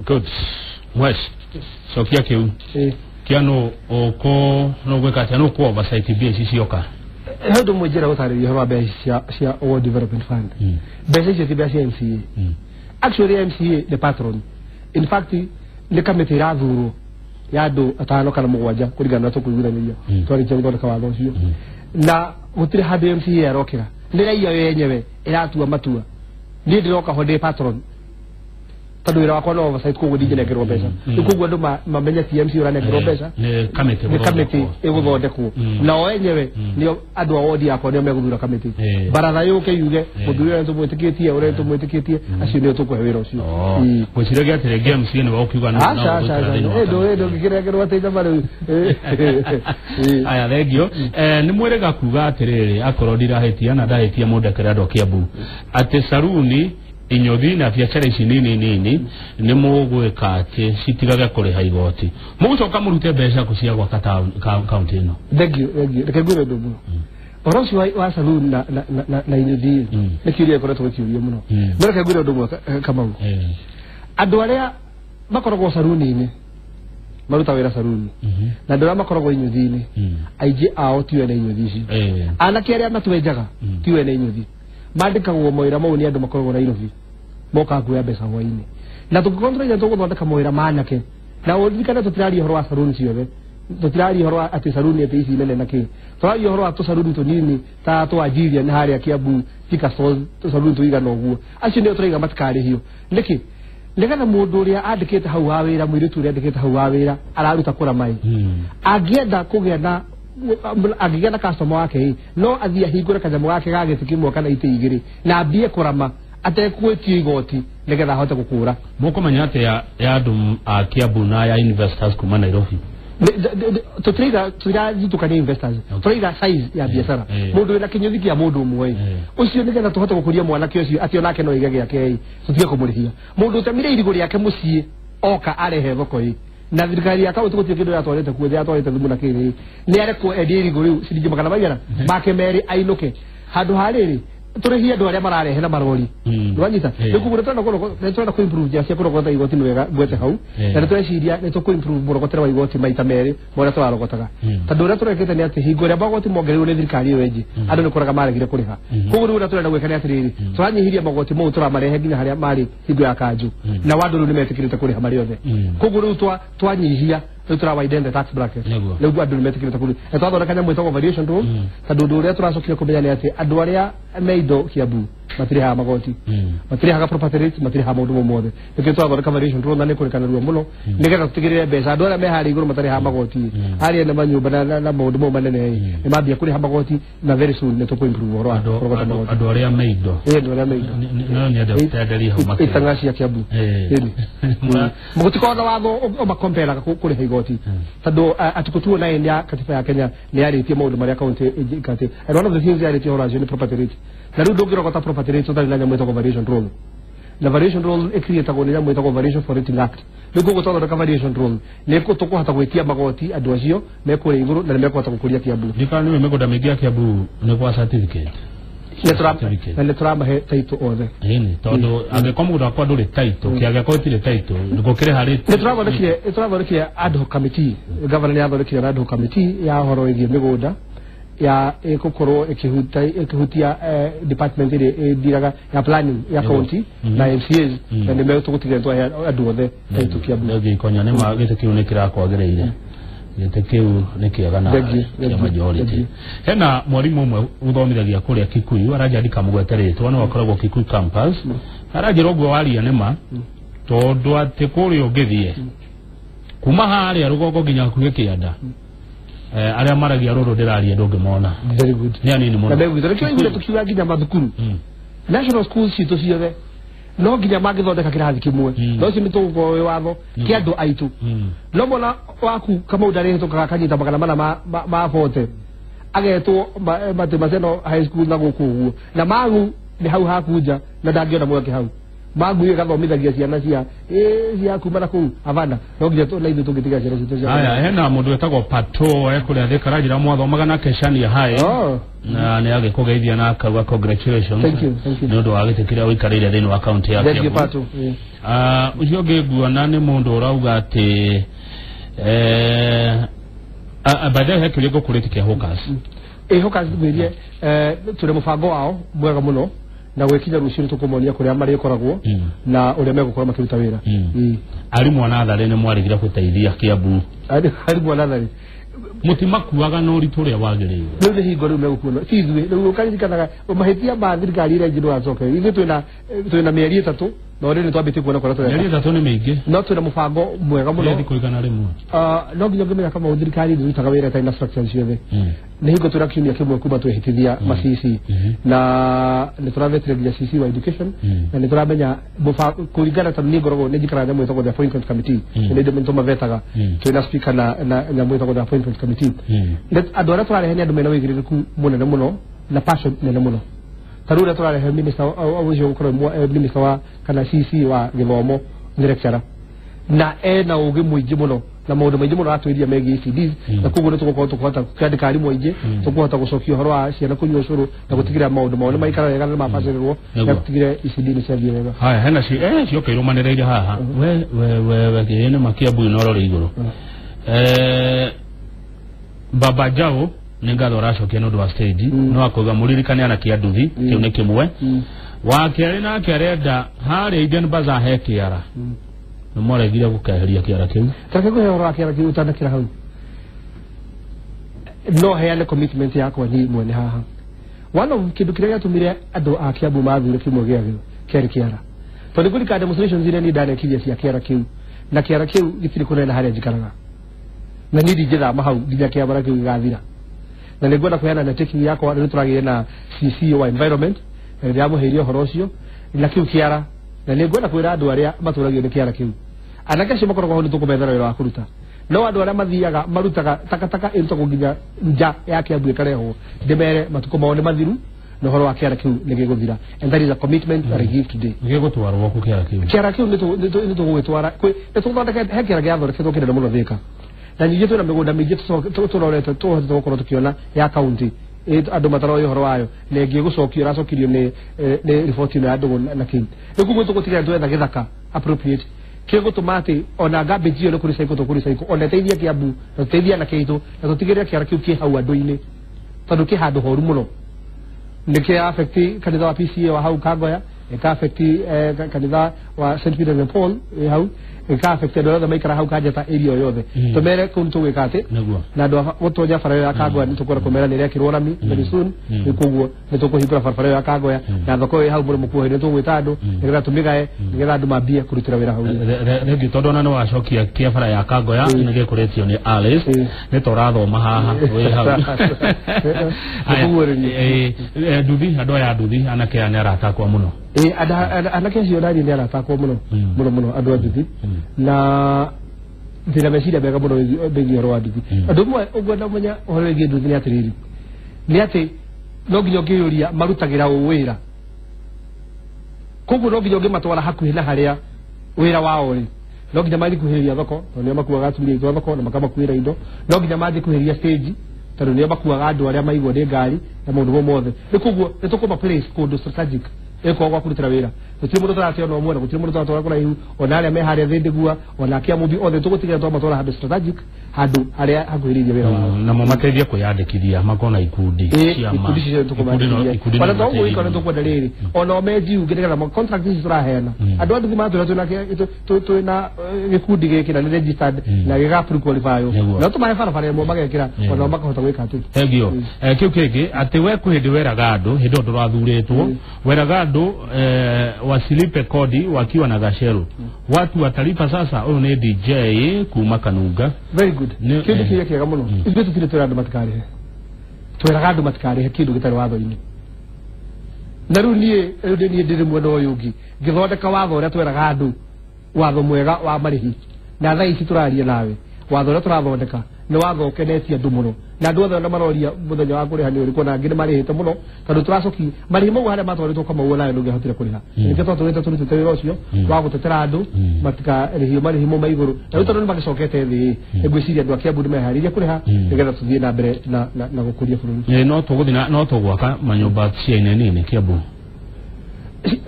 Good. West. Cokia kĩu. Kĩa no ũkũ no gwĩka atĩa, no kũ oversight mbia ici cioka? He ũndũ ũmwe njĩra gũtarĩria ũhoro wa mbeca cia Ward Development Fund. Mbeca icio ti mbeca cia MCA. Actually MCA the patron, in fact nĩ kamĩtĩ ĩrathurwo ya andũ 5 kana 7 kũringana na tũkũiguithanĩria twarĩkia gũthondeka watho ũcio. Na gũtirĩ handũ MCA arokĩra, nĩ raia yo yenyewe ĩratua matua. Niĩ ndĩroka ho ndĩ patron tondũ wĩra wakwa no oversight, koguo ndingĩnengerwo mbeca. Rĩu koguo andũ mamenye ti MCA ũranengerwo mbeca, nĩ kamĩtĩ. Nĩ kamĩtĩ ĩgũthondekwo, nao enyewe nĩo andũ a wodi yakwa nĩo megũthura kamĩtĩ. Baratha yũke yuge mũthuri ũrĩa nĩtũmwĩtĩkĩtie, ũrĩa nĩtũmwĩtĩkĩtie, acio nĩo tũkũhe wĩra ũcio. Ngwĩciragia atĩrĩ MCA nĩwe ũkiuga. Aca, aca, aca, ndũngĩkĩrengerwo atĩ nyama rĩu. Aya, thengio. Nĩ mwĩrĩga kuga atĩrĩrĩ, akorwo ndirahĩtia na ndahĩtia mũndekere, andũ a Kiambu, atĩ saruni, inyũthi na biacara ici nini nini nĩ mũgwĩka atĩ citigage kũrĩha igoti, mũgũcoka mũrute mbeca kũ cia gwaka kaunti ĩno? Thank you, thank you. Reke ngwĩre ũndũ ũmwe. Ũhoro ũcio wa saloon na inyũthi nĩ kĩũria gĩkoretwo gĩkĩũrio mũno. No reke ngwĩre ũndũ ũmwe, Kamau. Andũ arĩa makoragwo saruni-inĩ maruta wĩra saruni na andũ arĩa makoragwo inyũthi-inĩ, aingĩ ao ti ene inyũthi icio. Anake arĩa matwenjaga ti ene inyũthi, mandĩkagwo mawĩra mau nĩ andũ makoragwo Nairobi, mokaga kuoya mbeca hwainĩ. Na tũngĩkorwo tũraiga tũgũthondeka mawĩra ma anake, na ũririkane tũtiraria ũhoro wa saruni ciothe, tũtiraria ũhoro wa atĩ saruni atĩ ici nene na kĩ, tũraria ũhoro wa tũcaruni tũnini ta twa Jilian harĩa Kiambu, Thika Stores, tũcaruni tũigana ũguo. Acio nĩo tũraiga matikarĩhio. Nĩkĩ? Nĩgetha mũndũ ũrĩa andĩkĩte hau wa wĩra, mũirĩtu ũrĩa andĩkĩte hau wa wĩra araruta kũra mai, angĩenda kũgĩa na angĩgĩa na customer wake ĩ, no athiĩ ahingũre kanyamũ gake ga gĩtĩ kĩmwe kana itĩ igĩrĩ na ambie kũrama atekwĩtio igoti nĩgetha ahote gũkũra. Mũkũmenya atĩ ya andũ a Kiambu na ya investors kuma Nairobi? Tũtiraiga, tũtirathitũkania investors, tũraiga size ya biacara. Mũndũ wĩna kĩnyũthi kĩa mũndũ ũmwe ĩ, ũcio nĩgetha tũhote gũkũria mwanake ũcio atĩ onake no aige gĩake ĩ, tũtige kũmũrĩhia. Mũndũ ũtemire irigũ rĩake mũciĩ oka arehe thoko ĩ, na thirikari ya kaunti gũtirĩ kĩndũ yatwarĩte kuo, yatwarĩte thumu na kĩrĩ, nĩ arekwo endie irigũ rĩu ciringi magana maigana make merĩ ainũke, handũ ha rĩrĩ tũrĩhie andũ arĩa mararehe na marori. Nĩwanyita? Rĩu koguo nĩtũrenda kũ improve njĩra cia kũrogota igoti. Nĩ wega ngwete hau. Na nĩtũreciria nĩ tũkũ improve mũrogotere wa igoti maita merĩ ma ũrĩa tũrarogotaga, tondũ ũrĩa tũrekĩte nĩ atĩ hingo ĩrĩa magoti mongereirwo nĩ thirikari ĩyo ĩngĩ, andũ nĩ kũraga maregire kũrĩha. Koguo rĩu ũrĩa tũrenda gwĩka nĩ atĩrĩrĩ, tũranyihiria magoti mau, tũramarehe nginya harĩa marĩ hingo ya kanjũ, na andũ rĩu nĩ metĩkĩrĩte kũrĩha marĩ othe. Koguo rĩu twanyihia, rĩu tũra widen the tax bracket. Rĩu andũ nĩ metĩkĩrĩte kũrĩha, na twathondeka nyamũ ĩtagwo variation roll, tondũ ũndũ ũrĩa tũracokire kũmenya nĩ atĩ andũ arĩa me indo Kiambu matirĩhaga magoti, matirĩhaga property rates, matirĩhaga maũndũ mau mothe. Nĩkĩo tũrathondeka variation roll, na nĩ kũrekanĩrwo mũno nĩgetha tũtigĩrĩre mbeca andũ arĩa me harĩa igũrũ matarĩhaga magoti, arĩa ene manyũmba na maũndũ mau manene ĩ, nĩ mambia kũrĩha magoti, na very soon nĩ tũkũ improve ũhoro wa kũrogota magoti. Andũ arĩa me indo. Ĩ, andũ arĩa me indo. No nyende ũtenderie hau makĩria. Itang'a cia Kiambu. Ĩni. Gũtikoragwo na watho ũmakomperaga kũrĩha igoti, tondũ article 209 ya katiba ya Kenya nĩ yarĩtie maũndũ marĩa kaunti ĩngĩka atĩ, and one of the things yarĩtie ũhoro wacio nĩ property rate. Na rĩu ndũngĩrogota property rate ũtarĩ na nyamũ ĩtagwo variation roll, na variation roll ĩcreatagwo nĩ nyamũ ĩtagwo Variation for Rating Act. Rĩu koguo twathondeka variation roll nĩ tũkũhota gwĩtia magoti andũ acio me kũrĩa igũrũ na nĩ mekũhota gũkũria Kiambu. Ndikana nĩ mĩgũnda mĩingĩ ya Kiambu nĩ kwa certificate. Certificate. Na nĩ tũramahe title othe. Ĩni, tondũ angĩkorwo mũgũnda wakwa ndũrĩ title, kĩangĩkorwo ĩtirĩ title, gũkĩrĩha rĩ? Nĩ tũrathondekire ad hoc committee. Governor nĩ athondekire ad hoc committee ya ũhoro wĩgiĩ mĩgũnda ya ĩgũkorwo ĩkĩhutia department ĩrĩa ĩndiraga ya planning ya county na MCAs, na nĩ megũtũgũtigĩrĩra twahe andũ othe title Kiambu. Thengio Ikonya, nĩ ma gĩtĩ kĩu nĩ kĩrakwagĩrĩire, gĩtĩ kĩu nĩ kĩega na Thank you, thank kĩa you, majority. thank you. Hena mwarimũ ũmwe ũthomithagia kũrĩa Kikuyu aranjandĩka mũgwete rĩtwa, no akoragwo Kikuyu campus, aranjĩra ũguo waria nĩ ma, tondũ atĩ kũrĩa ũngĩthiĩ kuma harĩa rũgongo nginya hakuhĩ kĩanda, arĩa maragia rũrũ ndĩraria ndũngĩmona. Very good. Nĩ anini Na mũno. Megwitho nĩkĩo iguire tũkiuga nginya mathukuru, national schools citũ ciothe no nginya mangĩthondeka kĩrathi kĩmwe, no ũcio nĩ tũgũkorwo wĩ watho kĩa andũ aitũ. No mwana waku Kamau ndarĩhĩtũkaga akanyita 400 ma bote agetwo matĩ Maseno High School na gũkũ ũguo, na magu nĩ hau hakunja na ndangĩona mweke hau. Mangui ĩgathomithagia ciana cia cia kuma na kũu Havana no nginya na ithuĩ tũngĩtiga ciana citũ cia Aya, hena mũndũ wĩtagwo Pato ekũrĩa Thika ranjĩra mwathomaga nake Shania High. Na nĩ agĩkũgeithia na akauga congratulations. Thank you, thank you. Nĩ ũndũ wa gĩtĩ kĩrĩa ũikarĩire thĩinĩ wa kaunti ya Thank you, Kiambu. Pato. Ũcio ũngĩ nguona nĩ mũndũ ũrauga atĩ by the way he kĩũria ngũkũrĩtie kĩa Hawkers. Hawkers ngwĩrie tũrĩ mũbango wao mwega mũno na gwĩkinya rũciũ nĩtũkũmonia kũrĩa marĩkoragwo na ũrĩa megũkorwo makĩruta wĩra. Arimũ a natharĩ nĩ mwaregire gũteithia Kiambu. Arimũ a natharĩ Mũtimakuaga na ũritũ ũrĩa wagĩrĩire. Rĩu nĩ hingo rĩu megũkuona ti ithuĩ rĩu ũkaririkanaga mahĩtia ma thirikari ĩrĩa ĩngĩ ndũgacoke. Ithuĩ twĩna mĩeri 3 na rĩu nĩtwambĩtie kuona kũrĩa tũreka. Mĩeri 3 nĩ mĩingĩ. No twĩna mũbango mwega mũno. Nĩ thikũ 100. No nginya ũngĩmenya kama thirikari ndĩrutaga wĩra ĩtarĩ na structures ciothe. Nĩ hingo twĩna kiumia kĩmwe kuma twehĩtithia ma CC na nĩ tũravetire nginya CC wa education na nĩ tũramenya kũringana tondũ niĩ ngoragwo nĩ njikaraga nyamũ ĩtagwo the appointment committee nĩ ndĩ tũmavetaga twĩna speaker na nyamũ ĩtagwo the appointment committee. Andũ arĩa tũrarehe nĩ andũ mena wĩigĩrĩrĩku mũnene mũno na passion nene mũno. Ta rĩu ũrĩa tũrarehe minister ũcio ũkorwo minister wa kana CC wa gĩthomo nĩ lecturer na ena ũgĩ mũingĩ mũno na maũndũ maingĩ mũno aratwĩria megiĩ ECDs na koguo nĩtũgũkorwo tũkũhota kũandĩka arimũ aingĩ tũkũhota gũcokia ũhoro wa ciana kũnyua ũcũrũ na gũtigĩrĩra maũndũ mao nĩ maikara wega na nĩmabacĩrĩrwo na gũtigĩrĩra ECD nĩ ciathiĩ wega. Haya hena cioka irũmanĩrĩire haha we we we we kĩĩ nĩ Makiambu ino rorĩ igũrũ. Baba Jao nĩ ngatho aracokia nĩ ũndũ wa stage no akauga mũririkane anake a nduthi kĩu nĩ kĩmwe. Wa kerĩ nake arenda harĩa Eden Bazaar he kĩara nĩ mwaregire gũkeheria kĩara kĩu. Take kũhe ũhoro wa kĩara kĩu ũtanakĩra hau no heane commitment yakwa niĩ mwene haha. One of kĩndũ kĩrĩa gĩatũmire andũ a Kiambu mathure kĩmwe gĩakĩo kĩarĩ kĩara tondũ ngũrika demonstrations iria niĩ ndanekirie cia kĩara kĩu na kĩara kĩu gĩtirĩ kũnene harĩa njikaraga na niĩ ndingĩthama hau nginya kĩara kĩu gĩgathira. Na nĩ ngwenda kũheana na taking yakwa rĩu tũragĩire na CC wa environment na ndĩramũheire ũhoro ũcio na kĩu kĩara na nĩ ngwenda kwĩra andũ arĩa matũragio nĩ kĩara kĩu anake acio makoragwo hau nĩ tũkũmethera wĩra wa kũruta no andũ arĩa mathiaga marutaga takataka ĩrutagwo nginya nja ya Kiambu ĩkarehwo ndĩmere matukũ mao nĩ mathiru na ũhoro wa kĩara kĩu nĩ gĩgũthira. And that is a commitment that I give today. Gĩgũtwarwo kũ kĩara kĩu? Kĩara kĩu nĩ tũgũgĩtwara nĩ tũthondekete he kĩara gĩathondeketwo kĩnene mũno Thika na ningĩ twĩna mĩgũnda mĩingĩ tũrorete tũhotete gũkorwo tũkĩona ya kaunti andũ mataroĩ ũhoro wayo na ĩngĩ ĩgũcokio ĩracokirio nĩ riboti ĩno ya ndũgũ na kĩu rĩu koguo tũgũtigĩrĩra twetha gĩthaka appropriate kĩgũtũma atĩ ona garbage ĩyo nĩ kũrecycle tũkũrecycle ona ĩteithie Kiambu na tũteithie anake aitũ na tũtigĩrĩre kĩara kĩu kĩ hau andũ-inĩ tondũ kĩ handũ horu mũno. Nĩ kĩ affect kanitha wa PCA wa hau Kangoya, ĩka affect kanitha wa St Peter and Paul hau, ĩka affect andũ othe maikara hau Kanjata area yothe. Tũmere kũu nĩ tũgwĩka atĩ na andũ a gũtonya barabara ya Kangoya nĩ tũkwenda kũmera nĩ ĩrekĩrwo rami very soon nĩ koguo nĩ tũkũhingũra barabara ya Kangoya na thoko ĩ hau mũrĩmo kuohe nĩ tũgwĩta andũ nĩgetha tũmĩgae nĩgetha andũ mambie kũrutĩra wĩra hau. Rĩngĩ tondũ ona nĩ wacokia kĩa bara ya Kangoya nĩ gĩkũrĩtio nĩ Alice nĩ tũrathoma haha wĩ hau. Nduthi andũ aya nduthi anake aya nĩ arata akwa mũno. Anake acio nani nĩ arata akwa mũno mũno mũno andũ a nduthi na ndĩna meciria mega mũno megiĩ ũhoro wa nduthi. Ũndũ ũmwe ũngwenda kũmenya ũhoro wĩgiĩ nduthi nĩ atĩrĩrĩ nĩ atĩ no nginya ũngĩyũria marutagĩra ũ wĩra koguo no nginya ũngĩmatwara hakuhĩ na harĩa wĩra wao rĩ no nginya mathiĩ kuhĩrĩria thoko tondũ nĩo makuaga atumia aitũ a thoko na makamakuĩra indo no nginya mathiĩ kuhĩrĩria stage tondũ nĩo makuaga andũ arĩa maigwo nĩ ngari na maũndũ mau mothe. Nĩ koguo nĩ tũkũma place kũndũ strategic ĩkorwo gwa kũrutĩra wĩra gũtirĩ mũndũ tũratea ona ũmwe na gũtirĩ mũndũ tũratwara kũraihu ona arĩa me harĩa Thĩndĩgua ona Kĩamũmbi othe tũgũtigĩrĩra twamatwara handũ strategic handũ harĩa hakuhĩrĩirie wĩra wao namo mateithie kwĩyandĩkithia makorwo na ikundi cia ikundi cicio tũkũmandĩkithia ona to ũguo iko nĩ tũkwenda rĩrĩ ona o mejiunge nĩgetha contract ici tũraheana andũ a nduthi matwĩra twĩna gĩkundi gĩkĩ na nĩ registered na gĩga pre-qualify no tũmahe barabara ĩmwe magekĩra ona makahota gwĩka atĩ thengio. Kĩu kĩngĩ atĩ we kwĩ hĩndĩ weraga andũ hĩndĩ ĩyo ndũrathurĩtwo weraga andũ wasilipe kodi wakiwa na gaceru watu watalipa. Sasa ũyũ nĩ DJ kuma Kanunga. Very good. Kĩndũ kĩrĩa kĩega mũno ithuĩ tũtirĩ twĩra andũ matikarĩhe twĩraga andũ matikarĩhe kĩndũ gĩtarĩ watho-inĩ na rĩu niĩ rĩu niĩ ndĩrĩ mwena ũyũ ũngĩ ngĩthondeka watho ũrĩa twĩraga andũ watho mwega wa marĩhi na thaa ici tũraria nawe watho ũrĩa tũrathondeka nĩ watho ũkenetie andũ mũno Na andũ othe ona maroria mũthenya wa kũrĩha nĩ ũrĩkũ, na angĩ nĩ marĩhĩte mũno tondũ tũracoki marĩhi mau harĩa matwarĩtwo Kamau nayo ndũngĩahotire kũrĩha. Nĩkĩo twatũrĩte tũrutĩte wĩra ũcio wa gũtetera andũ matikarĩhio marĩhi mau ma igũrũ, na rĩu tondũ nĩ magĩcokete thĩ, ngwĩciria andũ a Kiambu nĩ meharĩirie kũrĩha nĩgetha tũthiĩ na mbere na gũkũria bũrũri. No tũgũthiĩ no tũgwaka manyũmba cia inene Kiambu.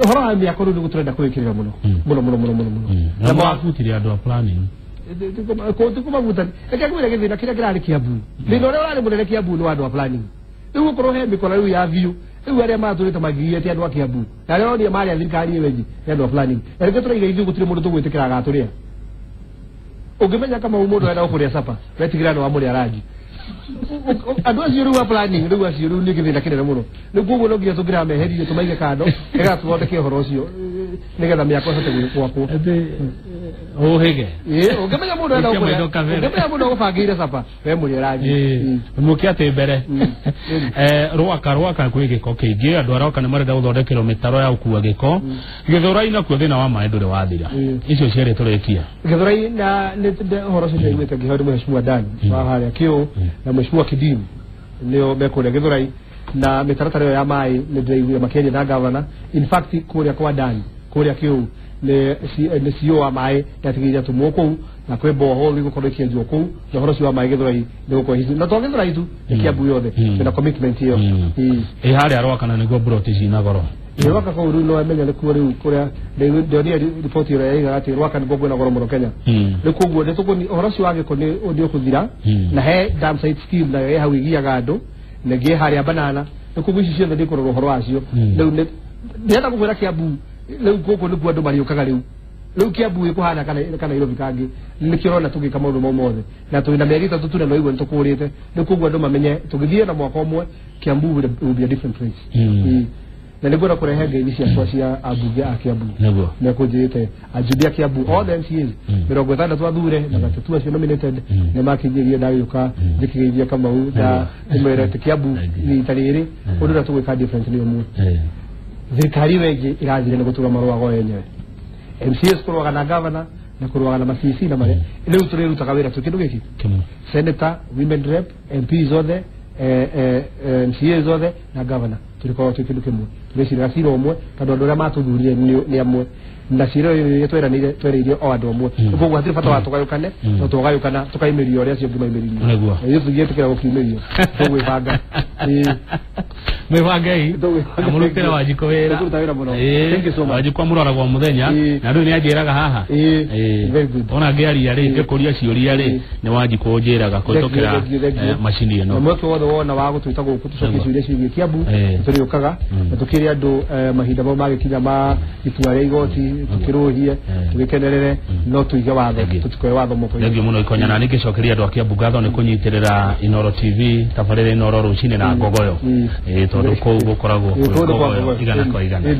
Ũhoro wa mĩako rĩu nĩguo tũrenda kwĩkĩrĩra mũno mũno mũno mũno mũno mũno. Na mabutire andũ a planning tikumabuta. Reke ngwĩre gĩthĩna kĩrĩa kĩrarĩ Kiambu, thĩna ũrĩa ũrarĩ mũnene Kiambu nĩ wa andũ a planning. Rĩu gũkorwo he mĩkora rĩu ya biũ, rĩu arĩa matũrĩte magiĩte andũ a Kiambu na arĩa onia marĩa thirikari ĩyo ĩngĩ nĩ andũ a planning. Na rĩngĩ tũraiga ithuĩ gũtirĩ mũndũ tũgwĩtĩkĩra agatũrĩa. Ũngĩmenya kama mũndũ arenda gũkũrĩa capa, wetigĩra nĩ wamũrĩa rangi. Andũ acio rĩu a planning, rĩu acio rĩu nĩ gĩthĩna kĩnene mũno. Rĩu koguo no nginya tũngĩrameheririe tũmaige kando nĩgetha tũthondeke ũhoro ũcio nĩgetha mĩako ĩhote gwakwo. Ũhĩge. Ũngĩmenya mũndũ arenda gũkũrĩa, ũngĩmenya mũndũ agũbangĩire capa, we mũrĩe rangi. Mũke atĩ mbere. Rwaka kwĩ gĩko kĩingĩ, andũ a Rwaka nĩ marenda gũthondekerwo mĩtaro ya gũkua gĩko. Gĩthũrai nakuo thĩna wa maĩ ndũrĩ wathira. Icio cierĩ tũrĩkia. Gĩthũrai na nĩ ũhoro ũcio ndaiguĩte ngĩheo nĩ Mheshimiwa Dan wa harĩa Kĩũ na Mheshimiwa Kidimu nĩo mekũrĩa Gĩthũrai, na mĩtaratara ĩyo ya maĩ nĩ ndĩraiguire makĩaria na gavana. In fact kũrĩa kwa Dan kũrĩa Kĩũ nĩ CEO wa maĩ nĩatigĩrĩire atũmwo kũu, na kwĩ borehole igũkorwo ĩkĩenjwo kũu, na ũhoro ũcio wa maĩ Gĩthũrai nĩ gũkorwo hihi na to Gĩthũrai tu, nĩ Kiambu yothe twĩna commitment ĩyo. Ĩ harĩa Rwaka na nĩguo mburoti cina goro. Rwaka kũu rĩu no amenya nĩkuo rĩu kũrĩa ndionire riboti ĩrĩa yaigaga atĩ Rwaka nĩkuo kwĩna goro mũno Kenya. Rĩu koguo ũhoro ũcio wa gĩko nĩ ũkũthira, na he dam site scheme nayo ĩ hau ĩgiaga andũ, na ĩngĩ harĩa Banana. Rĩu koguo ici ciothe nĩ ũhoro wacio. Rĩu ndĩrenda gũkwĩra Kiambu rĩu gũkũ nĩkuo andũ marĩũkaga rĩu. Rĩu Kiambu ĩkũhana kana Nairobi kangĩ, nĩkĩo ũrona tũgĩka maũndũ mau mothe, na twĩna mĩeri 3 tu na no igua nĩ tũkũrĩte. Rĩu koguo andũ mamenye tũgĩthiĩ na mwaka ũmwe Kiambu will be a different place. Na nĩngwenda kũrehe ngeithi ciakwa cia ambunge a Kiambu. Nĩkũnjĩrĩte ajumbe a Kiambu all the MCAs 60 athure na 3 acio nominated nĩ makinyĩrie ndagĩũka njĩkĩgeithia Kamau na ndĩmwĩre atĩ Kiambu rita rĩrĩ ũndũ ũrĩa tũgwĩka different nĩ ũmwe. Thirikari ĩyo ĩngĩ ĩrathire nĩ gũtũra marũa go yenyewe, MCAs kũrũaga na governor na kũrũaga na ma-CC na marĩa rĩu tũrĩrutaga wĩra twĩ kĩndũ gĩkĩ, senator, women rep, MPs othe, MCAs othe na governor tũrĩkoragwo twĩ kĩndũ kĩmwe, tũrĩciraga cira ũmwe tondũ andũ arĩa matũthurire nĩ amwe, na cira ũyũ tweranĩire twereire o andũ amwe. Koguo hatirĩ bata wa tũgayũkane, no tũgayũkana tũkaimĩrio ũrĩa acio angĩ maimĩririo. Ithuĩ tũngĩetĩkĩra gũkiumĩrio tũgwĩbanga. Mwĩbangei na mũrutĩre Wanjikũ wĩra. Thank you so much. Wanjikũ amũroraga o mũthenya na rĩu nĩ anjĩraga haha. Ona ngĩaria rĩ ngĩkũria ciũria rĩ nĩ Wanjikũ ũnjĩraga kũhĩtũkĩra macini ĩno. Na mweke wothe wona wa gũtwĩta gũkũ tũcokie ciũria ciĩgiĩ Kiambu tũrĩũkaga, na tũkĩre andũ mahinda mau magĩkinya ma itua rĩa igoti tũkĩrũhie tũgĩkenerere, no tũige watho tũtikoe watho moko-inĩ. Thengiũ mũno Ikonya, na nĩngĩcokeria andũ a Kiambu ngatho nĩ kũnyitĩrĩra Inooro TV tabarĩra Inooro rũcinĩ na Ngogoyo, tondũ kũu gũkoragwo kwĩ Ngogoyo igana kwa igana.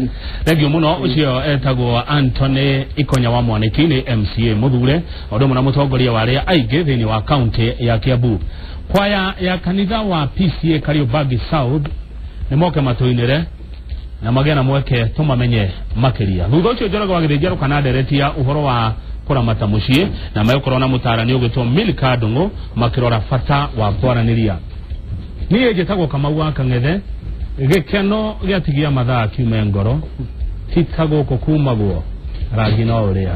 Thengiũ mũno. Ũcio etagwo Anthony Ikonya wa Mwaniki, nĩ MCA mũthure o ũndũ ũmwe na mũtongoria wa arĩa aingĩ thĩinĩ wa kaunti ya Kiambu. Kwaya ya kanitha wa PCA Kariobangi South nĩ moke matũinĩre na magĩe na mweke tũmamenye makĩria. Thutha ũcio Njoroge wa Gĩthĩnjaro kana nderetia ũhoro wa kũramata mũciĩ, na megũkorwo na mũtaarani ũgwĩtwo Milka Ndung'u makĩrora bata wa kwaranĩria. Niĩ njĩtagwo Kamau wa Kang'ethe, gĩkeno gĩatigia mathaa kiume ngoro, ti ta gũkũ kumagwo rangi no ũrĩa.